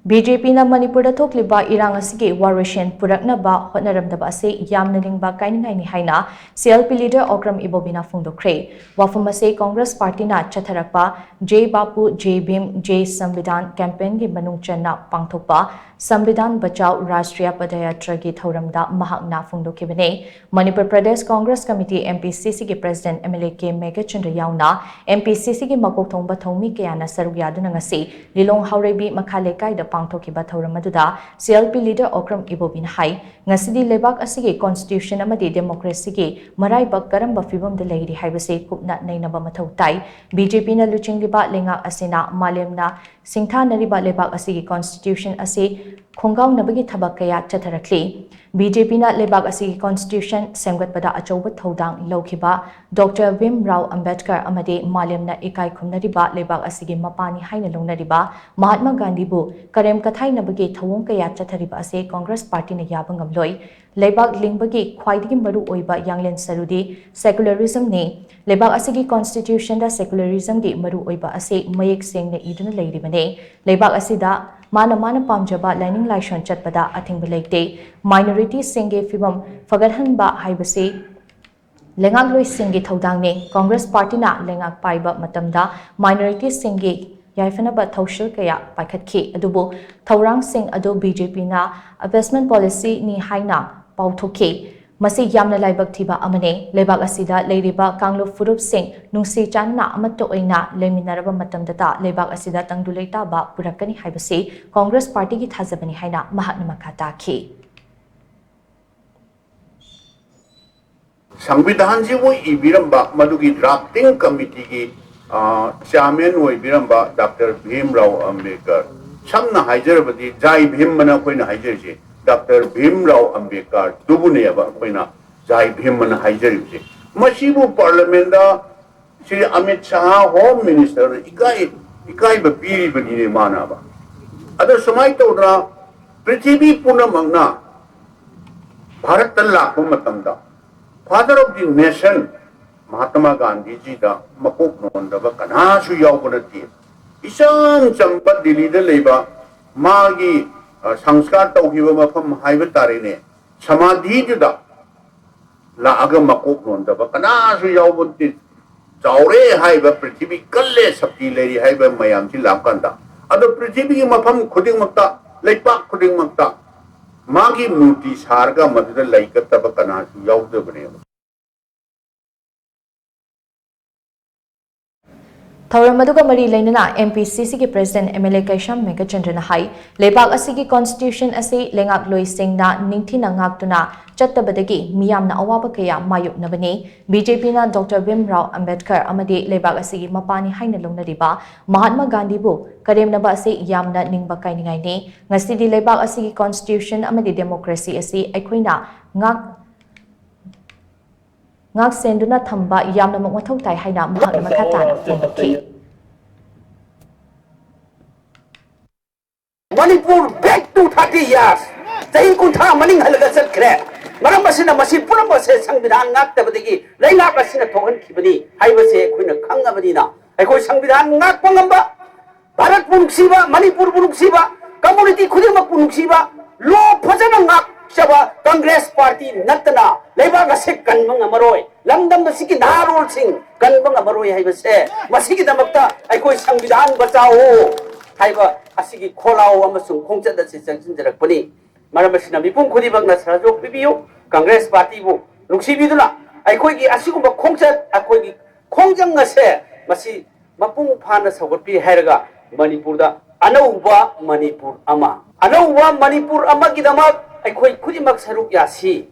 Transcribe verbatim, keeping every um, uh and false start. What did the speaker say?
B J ꯄꯤꯅ ꯃꯅꯤꯄꯨꯔꯗ ꯊꯣꯛꯂꯤꯕ ꯏꯔꯥꯡ ꯑꯁꯤꯒꯤ ꯋꯥꯔꯣꯏꯁꯤꯟ ꯄꯨꯔꯛꯅꯕ ꯍꯣꯠꯅꯔꯝꯗꯕ ꯑꯁꯤ ꯌꯥꯝꯅ ꯂꯤꯡꯕ ꯀꯥꯏꯅꯤꯡꯉꯥꯏꯅꯤ ꯍꯥꯏꯅ C L P leader Okram ꯏꯕꯣꯕꯤꯅ ꯐꯣꯡꯗꯣꯛꯈ꯭ꯔꯦ꯫ ꯋꯥꯐꯝ ꯑꯁꯤ ꯀꯣꯡꯒ꯭ꯔꯦꯁ ꯄꯥꯔꯇꯤꯅ ꯆꯠꯊꯔꯛꯄ ꯖꯦ ꯕꯥꯄꯨ, ꯖꯦ ꯚꯤꯝ, ꯖꯦ ꯁꯝꯕꯤꯙꯥꯟ ꯀꯦꯝꯄꯦꯟꯒꯤ ꯃꯅꯨꯡ ꯆꯟꯅ ꯄꯥꯡꯊꯣꯛꯄ ꯁꯝꯕꯤꯙꯥꯟ ꯕꯆꯥꯎ ꯔꯥꯁꯇ꯭ꯔꯤꯌꯥ ꯄꯗꯌꯥꯇ꯭ꯔꯥꯒꯤ ꯊꯧꯔꯝꯗ ꯃꯍꯥꯛꯅ ꯐꯣꯡꯗꯣꯛꯈꯤꯕꯅꯤ꯫ Manipur Pradesh Congress committee, M P C ꯁꯤꯒꯤ president M L A K Meghachandra ꯌꯥꯎꯅ ꯑꯦꯝ ꯄꯤ ꯁꯤ ꯁꯤꯒꯤ ꯃꯀꯣꯛ ꯊꯣꯡꯕ ꯊꯧꯃꯤ ꯀꯌꯥꯅ ꯁꯔꯨꯛ ꯌꯥꯗꯨꯅ ꯉꯁꯤ ꯂꯤꯂꯣꯡ ꯍꯥꯎꯔꯩꯕꯤ ꯃꯈꯥ ꯂꯩꯀꯥꯏꯗ ꯄꯥꯡꯊꯣꯛꯈꯤꯕ ꯊꯧꯔꯝ ꯑꯗꯨꯗ C L P leader Okram ꯏꯕꯣꯕꯤꯅ ꯍꯥꯏ, ꯉꯁꯤꯗꯤ ꯂꯩꯕꯥꯛ ꯑꯁꯤꯒꯤ ꯀꯣꯟꯁꯇꯤꯇ꯭ꯌꯨꯁꯟ ꯑꯃꯗꯤ ꯗꯦꯃꯣꯀ꯭ꯔꯦꯁꯤꯒꯤ ꯃꯔꯥꯏꯕꯛ ꯀꯔꯝꯕ ꯐꯤꯕꯝꯗ ꯂꯩꯔꯤ ꯍꯥꯏꯕꯁꯤ ꯀꯨꯞꯅ ꯅꯩꯅꯕ ꯃꯊꯧ ꯇꯥꯏ꯫ ꯕꯤ ꯖꯦ ꯄꯤꯅ ꯂꯨꯆꯤꯡꯂꯤꯕ ꯂꯩꯉꯥꯛ ꯑꯁꯤꯅ ꯃꯥꯂꯦꯝꯅ ꯁꯤꯡꯊꯥꯅꯔꯤꯕ ꯂꯩꯕꯥꯛ ꯑꯁꯤꯒꯤ ꯀꯣꯟꯁꯇꯤꯇ꯭ꯌꯨꯁꯟ ꯑꯁꯤ ꯈꯣꯡꯒꯥꯎꯅꯕꯒꯤ ꯊꯕꯛ ꯀꯌꯥ ꯆꯠꯊꯔꯛꯂꯤ꯫ ꯕꯤ ꯖꯦ ꯄꯤꯅ ꯂꯩꯕꯥꯛ ꯑꯁꯤꯒꯤ ꯀꯣꯟꯁꯇꯤꯇ꯭ꯌꯨꯁꯟ ꯁꯦꯝꯒꯠꯄꯗ ꯑꯆꯧꯕ ꯊꯧꯗꯥꯡ ꯂꯧꯈꯤꯕ ꯗꯣꯛꯇꯔ ꯚꯤꯝ ꯔꯥꯎ ꯑꯝꯕꯦꯗꯀꯔ ꯑꯃꯗꯤ ꯃꯥꯂꯦꯝꯅ ꯏꯀꯥꯏ ꯈꯨꯝꯅꯔꯤꯕ ꯂꯩꯕꯥꯛ ꯑꯁꯤꯒꯤ ꯃꯄꯥꯅꯤ ꯍꯥꯏꯅ ꯂꯧꯅꯔꯤꯕ ꯃꯍꯥꯠꯃꯥ ꯒꯥꯟꯙꯤꯕꯨ ꯀꯔꯦꯝ ꯀꯊꯥꯏꯅꯕꯒꯤ ꯊꯧꯑꯣꯡ ꯀꯌꯥ ꯆꯠꯊꯔꯤꯕ ꯑꯁꯤ ꯀꯣꯡꯒ꯭ꯔꯦꯁ ꯄꯥꯔꯇꯤꯅ ꯌꯥꯕ ꯉꯝꯂꯣꯏ꯫ ꯂꯩꯕꯥꯛ ꯂꯤꯡꯕꯒꯤ ꯈ꯭ꯋꯥꯏꯗꯒꯤ ꯃꯔꯨ ꯑꯣꯏꯕ ꯌꯥꯡꯂꯦꯟ ꯁꯔꯨꯗꯤ ꯁꯦꯀꯨꯂꯔꯤꯖꯝꯅꯤ꯫ ꯂꯩꯕꯥꯛ ꯑꯁꯤꯒꯤ ꯀꯣꯟꯁꯇꯤꯇ꯭ꯌꯨꯁꯟꯗ ꯁꯦꯀꯨꯂꯔꯤꯖꯝꯒꯤ ꯃꯔꯨ ꯑꯣꯏꯕ ꯑꯁꯤ ꯃꯌꯦꯛ ꯁꯦꯡꯅ ꯏꯗꯨꯅ ꯂꯩꯔꯤꯕꯅꯤ꯫ ꯂꯩꯕꯥꯛ ꯑꯁꯤꯗ ꯃꯥꯅ ꯃꯥꯅ ꯄꯥꯝꯖꯕ ꯂꯥꯏꯅꯤꯡ ꯂꯥꯏꯁꯣꯟ ꯆꯠꯄꯗ ꯑꯊꯤꯡꯕ ꯂꯩꯇꯦ꯫ ꯃꯥꯏꯅꯣꯔꯤꯇꯤꯁꯤꯡꯒꯤ ꯐꯤꯕꯝ ꯐꯒꯠꯍꯟꯕ ꯍꯥꯏꯕꯁꯤ ꯂꯩꯉꯥꯛꯂꯣꯏꯁꯤꯡꯒꯤ ꯊꯧꯗꯥꯡꯅꯤ꯫ ꯀꯣꯡꯒ꯭ꯔꯦꯁ ꯄꯥꯔꯇꯤꯅ ꯂꯩꯉꯥꯛ ꯄꯥꯏꯕ ꯃꯇꯝꯗ ꯃꯥꯏꯅꯣꯔꯤꯇꯤꯁꯤꯡꯒꯤ ꯌꯥꯏꯐꯅꯕ ꯊꯧꯁꯤꯜ ꯀꯌꯥ ꯄꯥꯏꯈꯠꯈꯤ꯫ ꯑꯗꯨꯕꯨ ꯊꯧꯔꯥꯡꯁꯤꯡ ꯑꯗꯨ ꯕꯤ ꯖꯦ ꯄꯤꯅ ꯑꯦꯕꯦꯁꯃꯦꯟꯠ ꯄꯣꯂꯤꯁꯤꯅꯤ ꯍꯥꯏꯅ ꯄꯥꯎꯊꯣꯛꯈꯤ꯫ ꯃꯁꯤ ꯌꯥꯝꯅ ꯂꯥꯏꯕꯛ ꯊꯤꯕ ꯑꯃꯅꯤ꯫ ꯂꯩꯕꯥꯛ ꯑꯁꯤꯗ ꯂꯩꯔꯤꯕ ꯀꯥꯡꯂꯨꯞ ꯐꯨꯔꯨꯞꯁꯤꯡ ꯅꯨꯡꯁꯤ ꯆꯥꯟꯅꯅ ꯑꯃꯠꯇ ꯑꯣꯏꯅ ꯂꯩꯃꯤꯟꯅꯔꯕ ꯃꯇꯝꯗꯇ ꯂꯩꯕꯥꯛ ꯑꯁꯤꯗ ꯇꯪꯗꯨ ꯂꯩꯇꯥꯕ ꯄꯨꯔꯛꯀꯅꯤ ꯍꯥꯏꯕꯁꯤ ꯀꯣꯡꯒ꯭ꯔꯦꯁ ꯄꯥꯔꯇꯤꯒꯤ ꯊꯥꯖꯕꯅꯤ ꯍꯥꯏꯅ ꯃꯍꯥꯛꯅ ꯃꯈꯥ ꯇꯥꯈꯤ꯫ ꯁꯪꯕꯤꯙꯥꯟꯁꯤꯕꯨ ꯏꯕꯤꯔꯝꯕ ꯃꯗꯨꯒꯤ ꯗ꯭ꯔꯥꯐꯇꯤꯡ ꯀꯃꯤꯇꯤꯒꯤ, ꯑ, ꯆꯤꯌꯥꯔꯃꯦꯟ ꯑꯣꯏꯕꯤꯔꯝꯕ ꯗꯥꯛꯇꯔ ꯚꯤꯝꯔꯥꯎ ꯑꯝꯕꯦꯗꯀꯔ, ꯁꯝꯅ ꯍꯥꯏꯖꯔꯕꯗꯤ ꯖꯥꯏ ꯚꯤꯝ ꯑꯅ ꯑꯩꯈꯣꯏꯅ ꯍꯥꯏꯖꯔꯤꯁꯦ, ꯗꯥꯛꯇꯔ ꯚꯤꯝꯔꯥꯎ ꯑꯝꯕꯦꯗꯀꯔꯗꯨꯕꯨꯅꯦꯕ ꯑꯩꯈꯣꯏꯅ ꯖꯥꯏ ꯚꯤꯝ ꯑꯅ ꯍꯥꯏꯖꯔꯤꯕꯁꯦ꯫ ꯃꯁꯤꯕꯨ ꯄꯥꯔꯂꯤꯌꯥꯃꯦꯟꯗ ꯁ꯭ꯔꯤ ꯑꯃꯤꯠ ꯁꯥꯍ ꯍꯣꯝ ꯃꯤꯅꯤꯁꯇꯔꯅ ꯏꯀꯥꯏ, ꯏꯀꯥꯏꯕ ꯄꯤꯔꯤꯕꯅꯤꯅꯦ ꯃꯥꯅꯕ꯫ ꯑꯗꯣ ꯁꯨꯃꯥꯏꯅ ꯇꯧꯗꯅ ꯄ꯭ꯔꯤꯊꯤꯕꯤ ꯄꯨꯝꯅꯃꯛꯅ ꯚꯥꯔꯠꯇ ꯂꯥꯛꯄ ꯃꯇꯝꯗ Father of the Nation ꯃꯍꯥꯇꯃꯥ ꯒꯥꯟꯙꯤꯖꯤꯗ ꯃꯀꯣꯛ ꯅꯣꯟꯗꯕ ꯀꯅꯥꯁꯨ ꯌꯥꯎꯕ ꯅꯠꯇꯦ꯫ ꯏꯆꯝ ꯆꯝꯕ ꯗꯤꯜꯂꯤꯗ ꯂꯩꯕ ꯃꯥꯒꯤ, ꯑ, ꯁꯪꯁꯀꯥꯔ ꯇꯧꯈꯤꯕ ꯃꯐꯝ ꯍꯥꯏꯕ ꯇꯥꯔꯦꯅꯦ, ꯁꯃꯥꯙꯤꯗꯨꯗ ꯂꯥꯛꯑꯒ ꯃꯀꯣꯛ ꯅꯣꯟꯗꯕ ꯀꯅꯥꯁꯨ ꯌꯥꯎꯕ ꯅꯠꯇꯦ꯫ ꯆꯥꯎꯔꯦ ꯍꯥꯏꯕ, ꯄ꯭ꯔꯤꯊꯤꯕꯤ ꯀꯜꯂꯦ, ꯁꯛꯇꯤ ꯂꯩꯔꯤ ꯍꯥꯏꯕ ꯃꯌꯥꯝꯁꯤ ꯂꯥꯛꯀꯥꯟꯗ, ꯑꯗꯣ ꯄ꯭ꯔꯤꯊꯤꯕꯤꯒꯤ ꯃꯐꯝ ꯈꯨꯗꯤꯡꯃꯛꯇ, ꯂꯩꯄꯥꯛ ꯈꯨꯗꯤꯡꯃꯛꯇ ꯃꯥꯒꯤ ꯃꯨꯔꯇꯤ ꯁꯥꯔꯒ ꯃꯗꯨꯗ ꯂꯩ ꯀꯠꯇꯕ ꯀꯅꯥꯁꯨ ꯌꯥꯎꯗꯕꯅꯦꯕ꯫ ꯊꯧꯔꯝ ꯑꯗꯨꯒ ꯃꯔꯤ ꯂꯩꯅꯅ M P C Cꯒꯤ President M L A ꯀꯩꯁꯥꯝ ꯃꯦꯘꯆꯟꯗ꯭ꯔꯅ ꯍꯥꯏ, ꯂꯩꯕꯥꯛ ꯑꯁꯤꯒꯤ Constitution ꯑꯁꯤ ꯂꯩꯉꯥꯛꯂꯣꯏꯁꯤꯡꯅ ꯅꯤꯡꯊꯤꯅ ꯉꯥꯛꯇꯨꯅ ꯆꯠꯇꯕꯗꯒꯤ ꯃꯤꯌꯥꯝꯅ ꯑꯋꯥꯕ ꯀꯌꯥ ꯃꯥꯌꯣꯛꯅꯕꯅꯤ꯫ B J Pꯅ Doctor ꯚꯤꯝꯔꯥꯎ ꯑꯝꯕꯦꯗꯀꯔ ꯑꯃꯗꯤ ꯂꯩꯕꯥꯛ ꯑꯁꯤꯒꯤ ꯃꯄꯥꯅꯤ ꯍꯥꯏꯅ ꯂꯧꯅꯔꯤꯕ ꯃꯍꯥꯠꯃ ꯒꯥꯟꯙꯤꯕꯨ ꯀꯔꯦꯝꯅꯕ ꯑꯁꯤ ꯌꯥꯝꯅ ꯅꯤꯡꯕ ꯀꯥꯏꯅꯤꯡꯉꯥꯏꯅꯤ꯫ ꯉꯁꯤꯗꯤ ꯂꯩꯕꯥꯛ ꯑꯁꯤꯒꯤ Constitution ꯑꯃꯗꯤ democracy ꯑꯁꯤ ꯑꯩꯈꯣꯏꯅ ꯉꯥꯛ ꯉꯥꯛ ꯁꯦꯟꯗꯨꯅ ꯊꯝꯕ ꯌꯥꯝꯅꯃꯛ ꯃꯊꯧ ꯇꯥꯏ ꯍꯥꯏꯅ ꯃꯍꯥꯛꯅ ꯃꯈꯥ ꯇꯥꯅ ꯐꯣꯡꯗꯣꯛꯈꯤ꯫ Manipur back to thirty years, ꯆꯍꯤ ꯀꯨꯟꯊ꯭ꯔꯥ ꯃꯅꯤꯡ ꯍꯜꯂꯒ ꯆꯠꯈ꯭ꯔꯦ꯫ ꯃꯔꯝ ꯑꯁꯤꯅ ꯃꯁꯤ ꯄꯨꯝꯅꯃꯛ ꯑꯁꯦ ꯁꯪꯕꯤꯙꯥꯟ ꯉꯥꯛꯇꯕꯗꯒꯤ ꯂꯩꯉꯥꯛ ꯑꯁꯤꯅ ꯊꯣꯛꯍꯟꯈꯤꯕꯅꯤ ꯍꯥꯏꯕꯁꯦ ꯑꯩꯈꯣꯏꯅ ꯈꯪꯉꯕꯅꯤꯅ, ꯑꯩꯈꯣꯏ ꯁꯪꯕꯤꯙꯥꯟ ꯉꯥꯛꯄ ꯉꯝꯕ, ꯚꯥꯔꯠꯄꯨ ꯅꯨꯡꯁꯤꯕ, ꯃꯅꯤꯄꯨꯔꯕꯨ ꯅꯨꯡꯁꯤꯕ, community ꯈꯨꯗꯤꯡꯃꯛꯄꯨ ꯅꯨꯡꯁꯤꯕ, law ꯐꯖꯅ ꯉꯥꯛꯆꯕ Congress party ꯅꯠꯇꯅ ꯂꯩꯕꯥꯛ ꯑꯁꯤ ꯀꯟꯕ ꯉꯝꯃꯔꯣꯏ꯫ ꯂꯝꯗꯝ ꯑꯁꯤꯒꯤ ꯅꯍꯥꯔꯣꯜꯁꯤꯡ ꯀꯟꯕ ꯉꯝꯃꯔꯣꯏ ꯍꯥꯏꯕꯁꯦ, ꯃꯁꯤꯒꯤꯗꯃꯛꯇ ꯑꯩꯈꯣꯏ ꯁꯪꯕꯤꯙꯥꯟ ꯕꯆꯥꯎ ꯍꯥꯏꯕ ꯑꯁꯤꯒꯤ ꯈꯣꯜꯂꯥꯎ ꯑꯃꯁꯨꯡ ꯈꯣꯡꯆꯠ ꯑꯁꯤ ꯆꯪꯁꯤꯟꯖꯔꯛꯄꯅꯤ꯫ ꯃꯔꯝ ꯑꯁꯤꯅ ꯃꯤꯄꯨꯝ ꯈꯨꯗꯤꯡꯃꯛꯅ ꯁꯍꯖꯣꯒ ꯄꯤꯕꯤꯌꯨ꯫ Congress partyꯕꯨ ꯅꯨꯡꯁꯤꯕꯤꯗꯨꯅ ꯑꯩꯈꯣꯏꯒꯤ ꯑꯁꯤꯒꯨꯝꯕ ꯈꯣꯡꯆꯠ, ꯑꯩꯈꯣꯏꯒꯤ ꯈꯣꯡꯖꯪ ꯑꯁꯦ ꯃꯁꯤ ꯃꯄꯨꯡ ꯐꯥꯅ ꯁꯧꯒꯠꯄꯤ ꯍꯥꯏꯔꯒ ꯃꯅꯤꯄꯨꯔꯗ ꯑꯅꯧꯕ ꯃꯅꯤꯄꯨꯔ ꯑꯃ, ꯑꯅꯧꯕ ꯃꯅꯤꯄꯨꯔ ꯑꯃꯒꯤꯗꯃꯛ ꯑꯩꯈꯣꯏ ꯈꯨꯗꯤꯡꯃꯛ ꯁꯔꯨꯛ ꯌꯥꯁꯤ꯫